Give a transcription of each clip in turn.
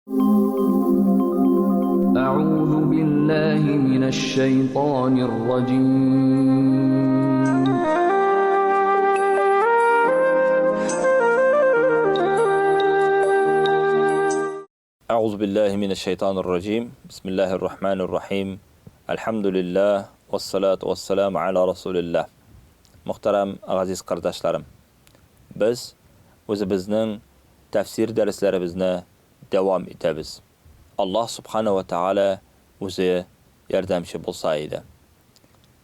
أعوذ بالله من الشيطان الرجيم. أعوذ بالله من الشيطان الرجيم. بسم الله الرحمن الرحيم. الحمد لله والصلاة والسلام على رسول الله. Muhtaram aziz qardaşlarım, biz özümüzniñ tefsir дәресләребезне дәвам итәбез. Аллаһ Субхана ва Тааля үзе ярдәмче булса иде.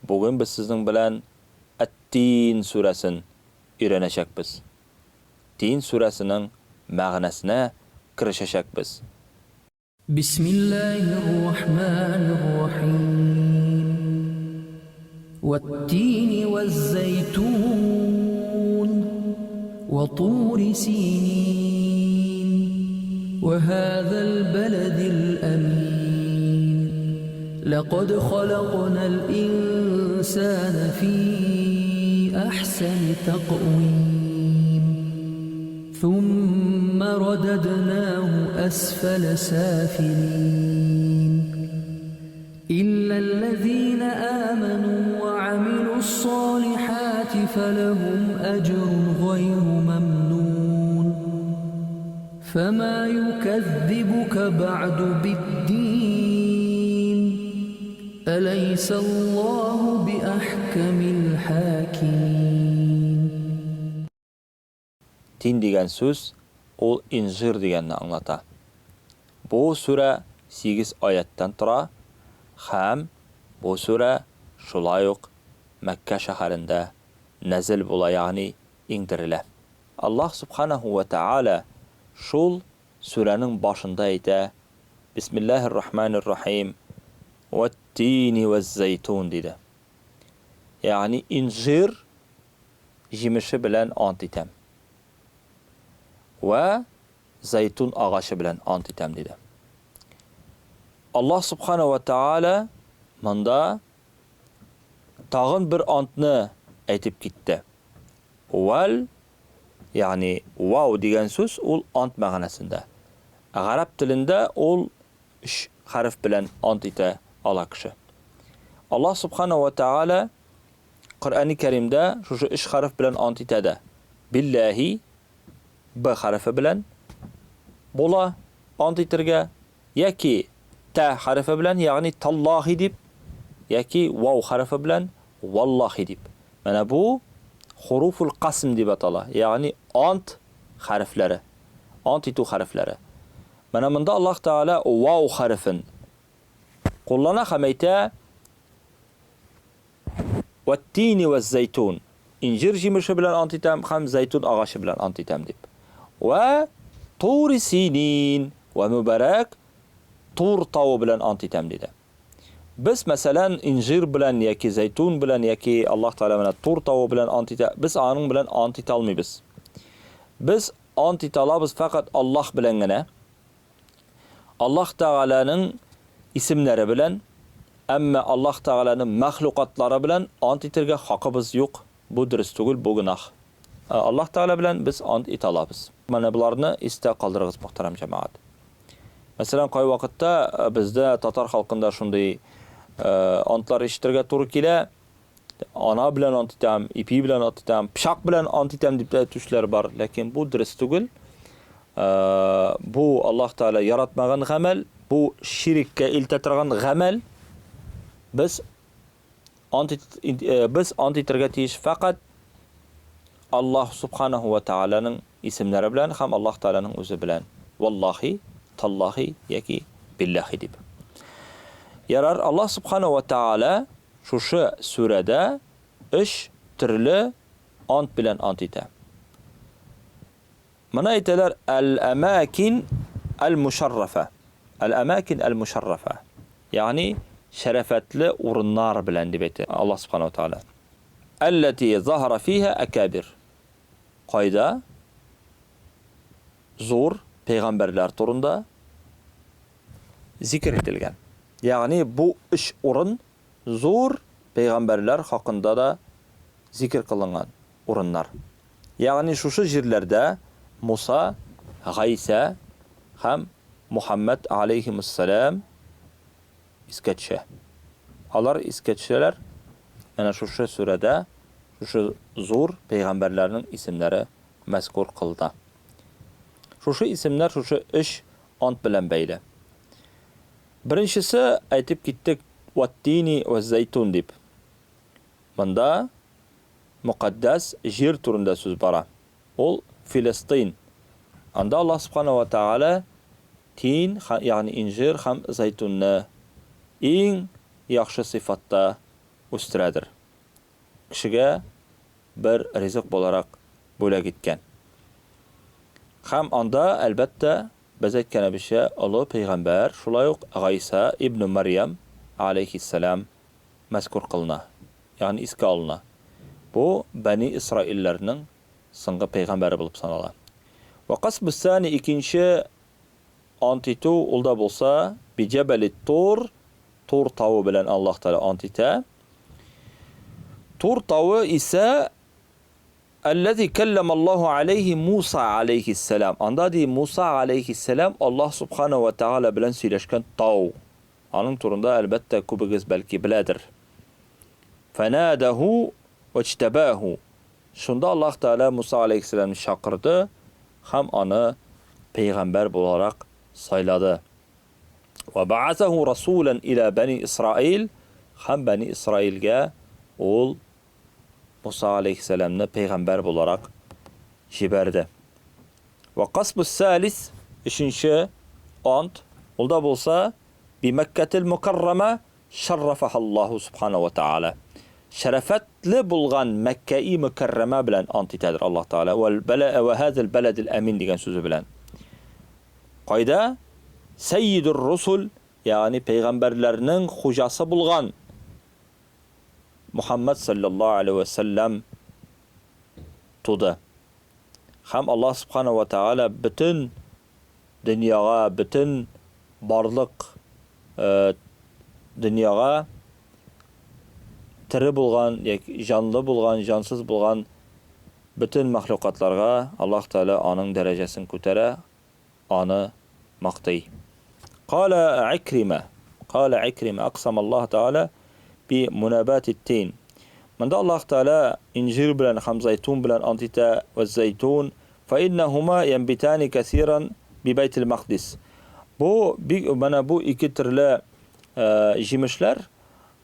Бүген без сезнең белән Әт-Тин сүрәсен өйрәнәчәкбез. Тин сүрәсенең мәгънәсенә керешәчәкбез. Бисмиллаһир-рахманир-рахим. Вәт-тини вәз-зәйтун ва тури синин ва һазал баладил амин. Лакад халакнал инсана фи әхсәни тәкъвим. ثم رددناه أسفل سافلين إلا الذين آمنوا وعملوا الصالحات فلهم أجر غير ممنون فما يكذبك بعد بالدين أليس الله بأحكم الحاكمين. Тин дигән сүз ул инжир дигәнне аңлата. Бу сүрә 8 аяттан тора һәм бу сүрә шулай ук Мәккә шәһәрендә нәзел була, ягъни иңдерелә. Аллаһ Субханаһу ва Тааля шул сүрәнең башында әйтә: Бисмиллаһир Рахманир Рахим. Вәт-тини вәз-зәйтун диде. Ягъни инжир җимеше белән ант итәм. Вә зәйтун агачы белән ант итәм, диде. Аллаһ Субхана ва Тааля монда тагын бер антны әйтеп китте. Вәл, ягъни вау дигән сүз ул ант мәгънәсендә. Гарәп телендә ул өч хәреф белән ант итә ала кеше. Аллаһ Субхана ва Тааля Коръәни Кәримдә шушы өч хәреф белән ант итә дә. Билләһи, Б хәрефе белән була ант итергә, яки Тә хәрефе белән, ягъни таллахи дип, яки вау хәрефе белән валлахи дип. Менә бу хуруфул касм дип атала, ягъни ант хәрефләре, ант итү хәрефләре. Менә монда Аллаһ Тәгалә вау хәрефен куллана һәм әйтә, Вәт-тини вәз-зәйтун, инҗир җимеше белән ант итәм һәм зәйтүн агачы белән ант итәм, дип. Вә Тури Синин вә мөбарәк Тур тавы белән ант итәм, диде. Без, мәсәлән, инҗир белән яки зәйтүн белән яки Аллаһ Тәгалә менә Тур тавы белән ант итә, без аның белән ант итә алмыйбыз. Без ант итә алабыз фәкать Аллаһ белән генә. Аллаһ Тәгаләнең исемнәре белән, әмма Аллаһ Тәгаләнең мәхлукатлары белән ант итергә хакыбыз юк, бу дөрес түгел, бу гөнаһ. Аллаһ Тәгалә белән без ант итә алабыз. Менә боларны истә калдырыгыз, мөхтәрәм җәмәгать. Мәсәлән, кайвакытта бездә татар халкында шундый антлар ишетергә туры килә. Ана белән ант итәм, ипи белән ант итәм, пычак белән ант итәм дип тә әйтүчеләр бар. Ләкин бу дөрес түгел. Бу Аллаһ Тәгалә яратмаган гамәл, бу ширккә илтә торган гамәл. Без ант без ант итәргә тиеш фәкать Аллаһ Субханаһу ва Тәгаләнең исемнәре белән һәм Аллаһ Тәгаләнең үзе белән. Валлахи, таллахи яки биллахи дип. Ярар, Аллаһ Субханаһу ва Тәгалә Шушы сүрәдә өч төрле ант белән ант итә. Моны әйтәләр әл-әмакин әл-мушаррафа. Әл-әмакин әл-мушаррафа. Ягъни шәрәфәтле урыннар белән дип әйтә Аллаһ Субхану ва Тааля. Әлләти заһара фиһа әкабир. Кайда зур пәйгамбәрләр турында зикер ителгән. Ягъни бу өч урын зур пәйгамбәрләр хакында да зикер кылынган урыннар. Ягъни шушы җирләрдә Муса, Гайсә һәм Мухаммәд алейһимуссәлам искә төшә. Алар искә төшәләр. Менә шушы сүрәдә шушы зур пәйгамбәрләрнең исемнәре мәзкур кылына. Шушы исемнәр шушы өч ант белән бәйле. Беренчесе әйтеп киттек ваттини ва зайтун дип. Монда мөкатдәс җир турында сүз бара. Ул Филистин. Анда Аллаһ Субхана ва Тааля тин, ягъни инжир һәм зайтунны иң яхшы сыйфатта үстерәдер. Кешегә бер ризык буларак бүләк иткән. Һәм анда, әлбәттә, без әйткәнебезчә, олы пәйгамбәр, шулай ук Гайса ибн Мәрьям, алейһиссәлам, мәзкур кылына, ягъни искә алына. Бу Бәни Исраилләрнең соңгы пәйгамбәре булып санала. Вә касбу сани икенче ант итү, ул да булса, би җәбәли Тур, Тур тавы белән Аллаһ Тәгалә ант итә. Тур тавы исә Әлләзи кәлләмәллаһу алейһи Муса алейһиссәлам. Анда ди Муса алейһиссәлам Аллаһ субхана ва тәгалә белән сөйләшкән тау. Аның турында, әлбәттә, күбегез бәлки беләдер. Фәнәдәһу вәҗтәбәһу. Шунда Аллаһ Тәгалә Муса алейһиссәламне чакырды һәм аны пәйгамбәр буларак сайлады. Вә бәасәһу расулән илә бәни Исраил һәм бәни Исраилгә ул Муса алейһиссәламне пәйгамбәр буларак җибәрде. Вә касбус сәлис, өченче ант, ул да булса, би Мәккәтел Мукаррама шәррафахаллаһу субхана ва тааля. Шәрәфәтле булган Мәккәи Мөкәррәмә белән ант итәдер Аллаһ Тәгалә. Вәл бәлә вә һазал бәләдил әмин дигән сүзе белән. Кайда? Сәййидур русул, ягъни пәйгамбәрләрнең хуҗасы булган Мухаммад саллаллаһу алейһи ва сәлләм туды. Һәм Аллаһ Субхана ва Тәгалә бөтен дөньяга, бөтен барлык дөньяга тере булган яки җанлы булган, җансыз булган бөтен мәхлукатларга Аллаһ Тәгалә аның дәрәҗәсен күтәрә, аны мактый. Кала Икрима, кала Икрима, аксам Аллаһ Тәгалә би мунабати тин. Монда Аллаһ Тәгалә инҗир белән һәм зайтун белән ант итә, вә зайтун, фа иннахума янбитани кәсиран би бәйтил макдис. Бу бик менә бу ике төрле җимешләр,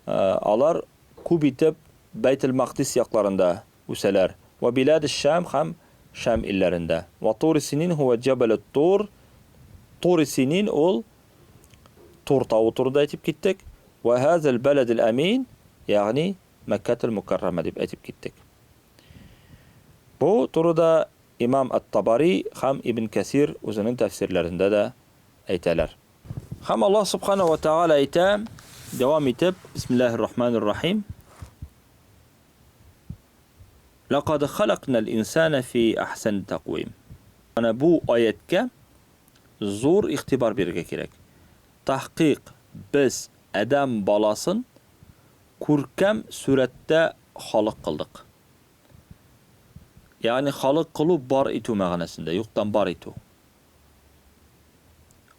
алар күп итеп Бәйтел Макдис якларында үсәләр. Вә билад Шам һәм Шам илләрендә. Вә Тур Синин һуә җәбәлүт Тур. Тур Синин ул Тур тавы турында әйтеп киттек. Вә һазал бәләдил әмин, ягъни Мәккәтул Мукәррәмә дип әйтеп киттек. Бу турыда имам Ат-Табари һәм Ибн Кәсир үзенең тәфсирләрендә дә әйтәләр. Һәм Аллаһ Субхана ва Тааля әйтә, дәвам итеп, Бисмиллаһир Рахманир Рахим. Лакад халакнал инсана фи ахсани таквим. Менә бу аятькә зур игътибар бирергә кирәк. Тахкыйк без адәм баласын күркәм сурәттә халык кылдык. Ягъни халык кылу бар итү мәгънәсендә, юктан бар итү.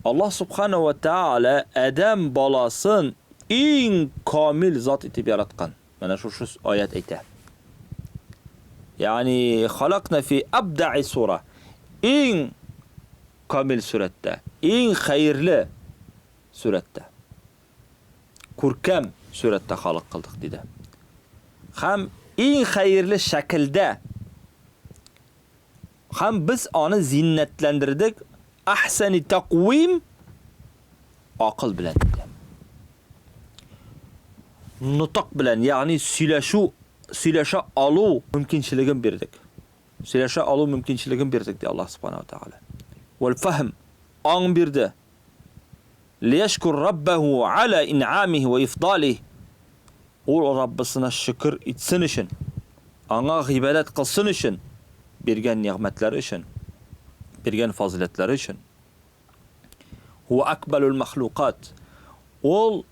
Аллаһ Субхана ва Тааля адәм баласын иң камил зат итеп яраткан. Менә шушы аят әйтә. Ягъни халакна фи абдаи сура. Иң камил сурәттә, иң хәерле сурәттә. Күркәм сурәттә халык кылдык диде. Һәм иң хәерле шәкелдә Һәм без аны зиннәтләндердек әхсәни тәкъвим акыл белән диде. Нотык белән, ягъни сөйләшү, сөйләшә алу мөмкинчелеген бирдек. Сөйләшә алу мөмкинчелеген бирдек, ди Аллаһ Субханаһу ва Тааля. Вәл фәһм, аң бирде. Лияшкур раббаху аля ин'амихи ва ифдалих. Ул Раббысына шөкер итсен өчен, Аңа гыйбадәт кылсын өчен биргән нигъмәтләре өчен, биргән фазыйләтләре өчен. Һуә акмәлүл мәхлукат. Ул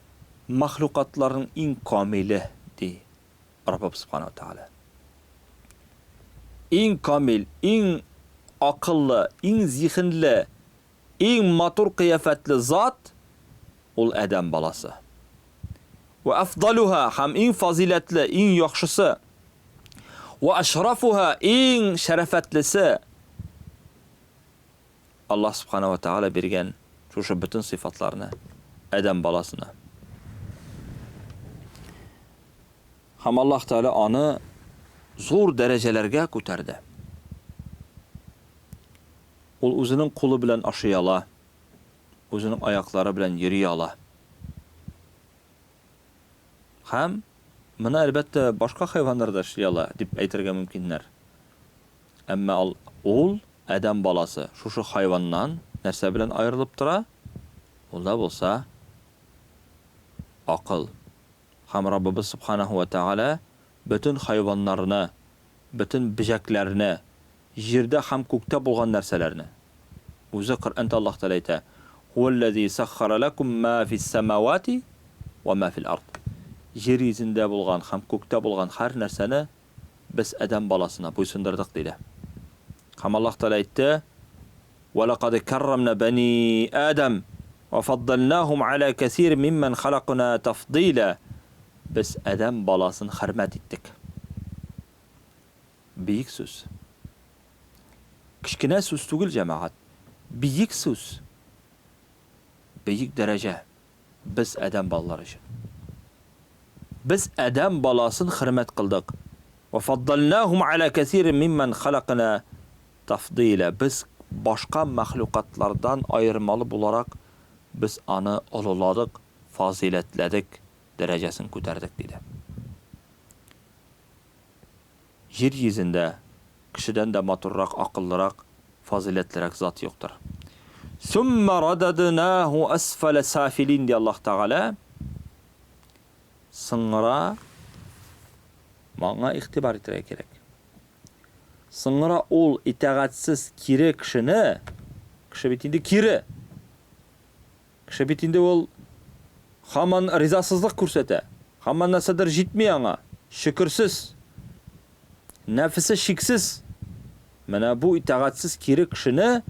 мәхлукатларның иң камиле, ди Раббыбыз Субхана ва Тәгалә. Иң камил, иң акыллы, иң зиһенле. иң матур кыяфәтле зат ул адәм баласы. Вә афдалуха һәм иң фазыйләтле, иң яхшысы. Вә ашрафуха иң шәрәфәтлесе. Аллаһ Субхана ва Тааля биргән шушы бөтен сыйфатларны адәм баласына. Һәм Аллаһ Тааля аны зур дәрәҗәләргә күтәрде. Ул үзенең кулы белән ашый ала, үзенең аяклары белән йөри ала. Һәм моны, әлбәттә, башка хайваннар да эшли ала, дип әйтергә мөмкиннәр. Әмма ул, адәм баласы, шушы хайваннан нәрсә белән аерылып тора? Ул да булса акыл. Һәм Раббыбыз Субханаһу ва Тәгалә бөтен хайваннарны, бөтен бөҗәкләрне, җирдә һәм күктә булган нәрсәләрне. Үзе Коръәндә Аллаһ Тәгалә әйтә, Һуәлләзи саххара ләкум ма фис-самавати ва ма фил-ард. Җир йөзендә булган һәм күктә булган һәр нәрсәне без адәм баласына буйсындырдык, диде. Һәм Аллаһ Тәгалә әйтте, Ва лакад каррамна бани Адам ва фаддалнахум аля кәсир миммән халакна тафдыйла. Без адәм баласын хөрмәт иттек. Биек сүз. Кечкенә сүз түгел, җәмәгать. Биек сүз. Биек дәрәҗә. Без адәм балалары өчен. Без адәм баласын хөрмәт кылдык. Ва фаддалнахум аля кәсирин миммән халакна тафдыйла. Без башка мәхлукатлардан аермалы буларак без аны олыладык, фазыйләтләдек, дәрәҗәсен күтәрдек, диде. Җир йөзендә кешедән дә матуррак, акыллырак, фазыйләтлерәк зат юктыр. Сумма рададнаху асфаля сафилин, ди Аллаһ Тәгалә. Соңра моңа игътибар итәргә кирәк. Соңра ул итагатьсез кире кешене, кеше бит инде кире. Кеше бит инде ул һаман ризасызлык күрсәтә, һаман нәрсәдер җитми аңа, шөкерсез, нәфесе чиксез. Менә бу итагатьсез кире кешене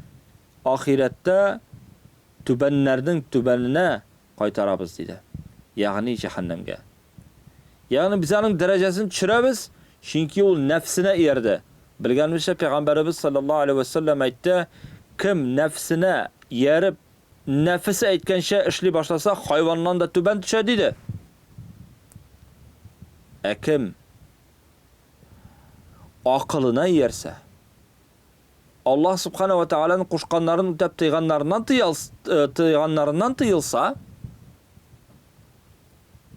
ахирәттә түбәннәрнең түбәненә кайтарабыз, диде. Ягъни җәһәннәмгә. Ягъни без аның дәрәҗәсен төшерәбез, чөнки ул нәфсенә иярде. Белгәнебезчә, пәйгамбәребез саллаллаһу алейһи вә сәлләм әйтте, кем нәфсенә ияреп, нәфесе әйткәнчә эшли башласа, хайваннан да түбән төшә, диде. Ә кем акылына иярсә, Аллаһ Субхана ва Тәгаләнең кушканнарын үтәп тыйганнарыннан тыйганнарыннан тыелса,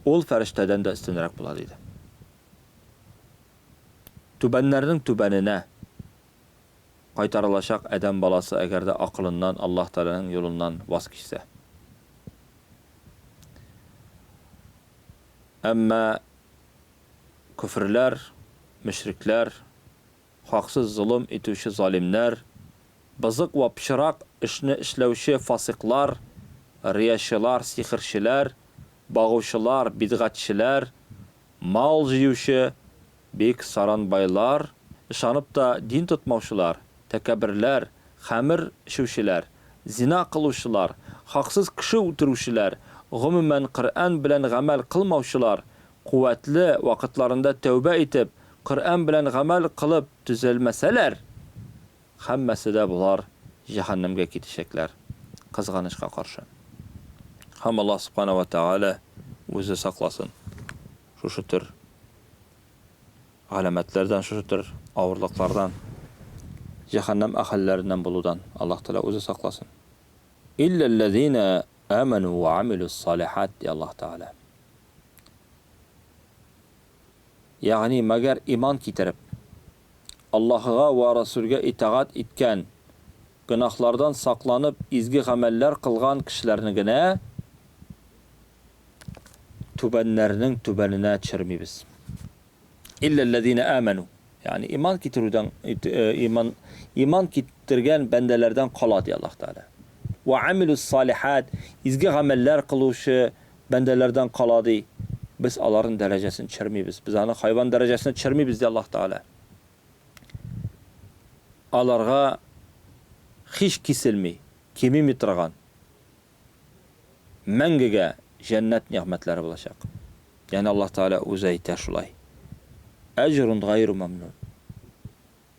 ул фәрештәдән дә өстенрәк була, диде. Түбәннәрнең түбәненә кайтарылачак адәм баласы, әгәр дә акылыннан, Аллаһ Тәгаләнең юлыннан ваз кичсә. Әмма көферләр, мөшрикләр, хаксыз золым итүче залимнәр, бозык вә пычрак эшне эшләүче фасыйклар, риячылар, сихерчеләр, багучылар, бидгатьчеләр, мал җыючы бик саран байлар, ышанып та дин тотмаучылар, тәкәбберләр, хәмер эчүчеләр, зина кылучылар, хаксыз кеше үтерүчеләр, гомумән Коръән белән гамәл кылмаучылар, куәтле вакытларында тәүбә итеп, Коръән белән гамәл кылып төзәлмәсәләр, һәммәсе дә болар җәһәннәмгә китәчәкләр, кызганычка каршы. Һәм Аллаһ Сүбхәнәһү вә Тәгалә үзе сакласын шушы төр галәмәтләрдән, шушы төр авырлыклардан, җәһәннәм әһелләреннән булудан Аллаһ Тәгалә үзе сакласын. Илләлләзинә әмәнү вә амилүс-салихат, ди Аллаһ Тәгалә. Ягъни, мәгәр иман китереп, Аллаһыга вә Расүлгә итагать иткән, гөнаһлардан сакланып, изге гамәлләр кылган кешеләрне генә түбәннәрнең түбәненә төшермибез. Илләлләзинә амәнү. Ягъни иман китерүдән иман иман китергән бәндәләрдән кала, ди Аллаһ Тәгалә. Вә амилус салихат, изге гамәлләр кылучы бәндәләрдән кала, ди. Без аларның дәрәҗәсен төшермибез. Без аны хайван дәрәҗәсенә төшермибез, ди Аллаһ Тәгалә. Аларга һич киселми. кимеми торган, мәңгегә җәннәт нигъмәтләре булачак. Ягъни Аллаһ Тәгалә үзе әйтә шулай. Әҗрун гайру мамнун.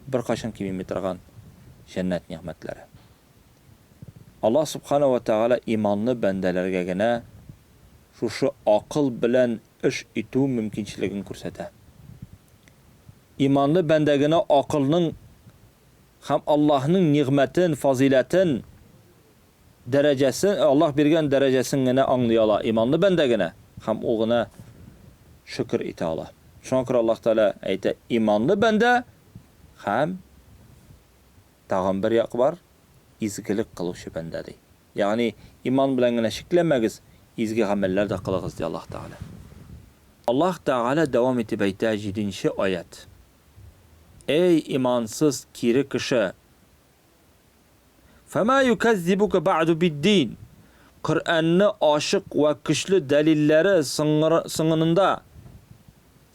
Беркайчан кимеми торган җәннәт нигъмәтләре. Аллаһ Субхана ва Тәгалә иманлы бәндәләргә генә шушы акыл белән эш итү мөмкинчелеген күрсәтә. Иманлы бәндә генә акылның һәм Аллаһның нигъмәтен, фазыйләтен, дәрәҗәсен, Аллаһ биргән дәрәҗәсен генә аңлый ала, иманлы бәндә генә һәм ул гына шөкер итә ала. Шуңа күрә Аллаһ Тәгалә әйтә, иманлы бәндә һәм тагын бер як бар, изгелек кылучы бәндә ди. Ягъни иман белән генә чикләнмәгез, изге гамәлләр дә кылыгыз ди Аллаһ Тәгалә. Аллаһ Тәгалә дәвам итеп әйтә, 7 аять. Эй, имансыз кире кеше! Фәмә юкәззибука бәгъду биддин. Коръәнне ачык вә көчле дәлилләре соңынында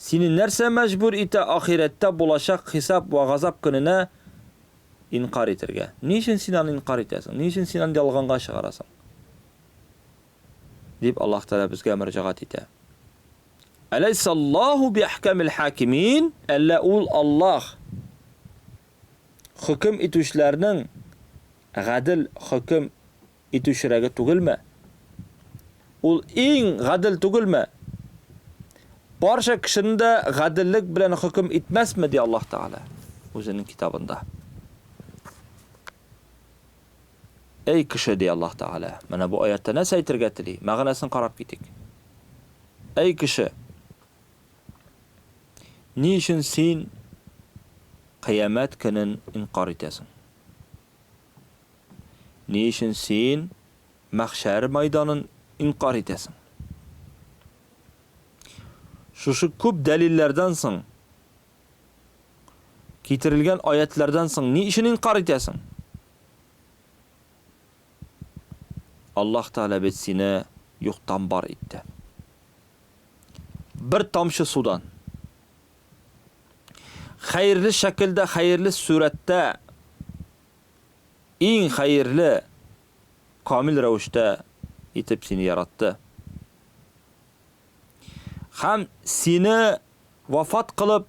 сине нәрсә мәҗбүр итә ахирәттә булачак хисап вә газап көненә инкар итергә? Ни өчен син аны инкар итәсең? Ни өчен син аны ялганга чыгарасың? Дип Аллаһ Тәгалә безгә мөрәҗәгать итә. Әләйсәллаһу биәхкәмил хакимин? Әллә ул Аллаһ хөкем итүчеләрнең гадел хөкем итүчерәге түгелме? Ул иң гадел түгелме? Барча кешене дә гаделлек белән хөкем итмәсме, ди Аллаһ Тәгалә үзенең китабында. Эй кеше, ди Аллаһ Тәгалә. Менә бу аятта нәрсә әйтергә тели? Мәгънәсен карап китик. Эй кеше, ни өчен син кыямәт көнен инкар итәсең? Ни өчен син мәхшәр майданын инкар итәсең? Шушы күп дәлилләрдән соң китерелгән аятлардан соң ни өчен инкар итәсең? Аллаһ Тәгалә бит сине юктан бар итте. Бер тамчы судан. Хәерле шәкелдә, хәерле сурәттә, иң хәерле, камил рәвештә итеп сине яратты. Һәм сине вафат кылып,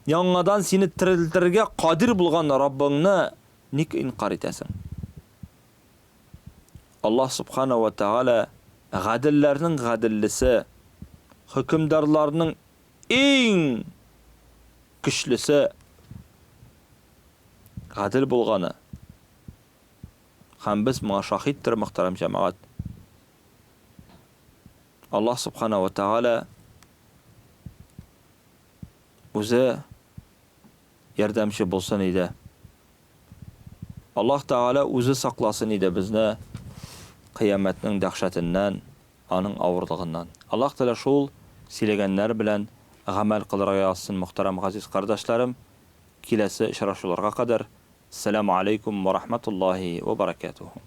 яңадан сине терелтергә кадир булган Раббыңны ник инкар итәсең? Аллаһ Субхана ва Тәгалә гаделләрнең гаделлесе, хөкемдарларның иң көчлесе, гадел булганы. Һәм без моңа шаһиттер, мөхтәрәм җәмәгать. Аллаһ Субхана ва Тәгалә үзе ярдәмче булсын иде. Аллаһ Тәгалә үзе сакласын иде безне кыямәтнең дәһшәтеннән, аның авырлыгыннан. Аллаһ Тәгалә шул сөйләгәннәр белән гамәл кылырга язсын, мөхтәрәм газиз кардәшләрем. Киләсе очрашуларга кадәр, Әссәламү аләйкүм вә рахматуллаһи вә бәрәкәтүһү.